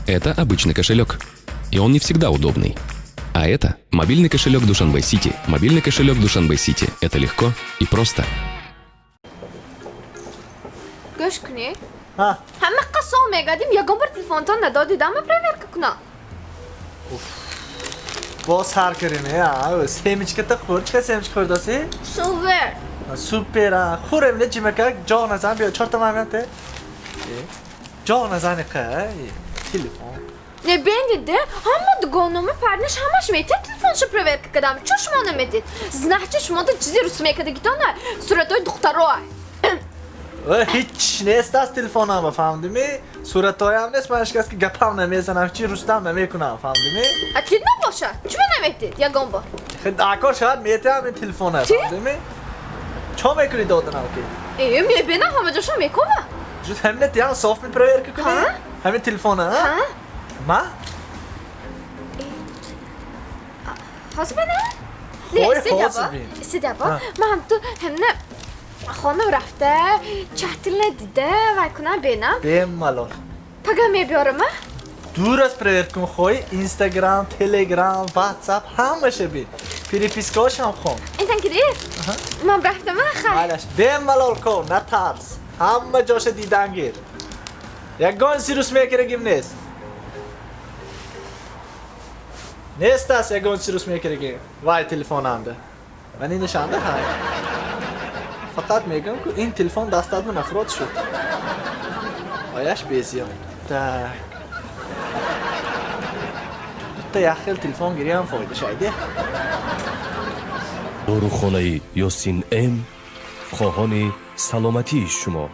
Это обычный кошелек. И он не всегда удобный. А это мобильный кошелек Душанбе Сити. Мобильный кошелек Душанбе Сити. Это легко и просто. Гӯш кунӣ. Ҳа. Ҳама қасом мегардим, ягон бор телефонтон надодидам, проверка кунам. Боз сар кардем, э, семечката хӯр. Чӣ семечка хӯрдаси? Супер. Супер, а. Хӯрем, не ҷимака, ҷоғ назан, биё, чорта мамиянте. Ҷоғ назани қа, телефон. Не бендиде, ҳама дугономи парниш ҳамаш метиҳад телефоншо проверка кардам. Чо шумо наметиҳед? Значит, шумода чизи рус мекардагитона суратҳои духтаро. Ҳеч нест аз телефонама, фаҳмдимӣ? Суратҳоям нест, ман ҳеч кас ки гапам намезанам, чи рустам намекунам, фаҳмдимӣ? Акид набошад. Чума наметиҳед ягон бор? Акор шояд метиҳам ин телефона, Чӣ? фаҳмдимӣ? Чо мекунӣ доданам ки? Э, мебинам, ҳама ҷошо мекова. Ҷуд ҳамина тиям соф ми проверка кунӣ? Ҳа? Ҳамин телефона, ҳа? Ҳа? Ма? Ҳозир бина? Не, Ой, истед. ҳозир Аба. бин. Истед, аба. Ҳа. Ман ҳам ту ҳамина хонум рафта, чатилна дида, вай кунам бинам. Бемалол. Пага мебиёрам, а? Дур аз проверка кун, хоҳӣ Инстаграм, Телеграм, Ватсап ҳамаша бин. Перепискаошам хон. Интан киди? Ман рафтам, а, хай. Майлаш, бемалол ков, натарс. Ҳама ҷоша дидан гир. Ягон сирус мекирагим нест. Нест аст ягон сирус мекирагим. Вай телефонанда. Ман ин нишанда ҳай. Фақат мегӯям, ку ин телефон дастатма нафрот шуд. Ояш безиён. Так. Дутта як хел телефон гириам фоида шайде. Дорухонаи Ёсин М хоҳони саломатии шумо.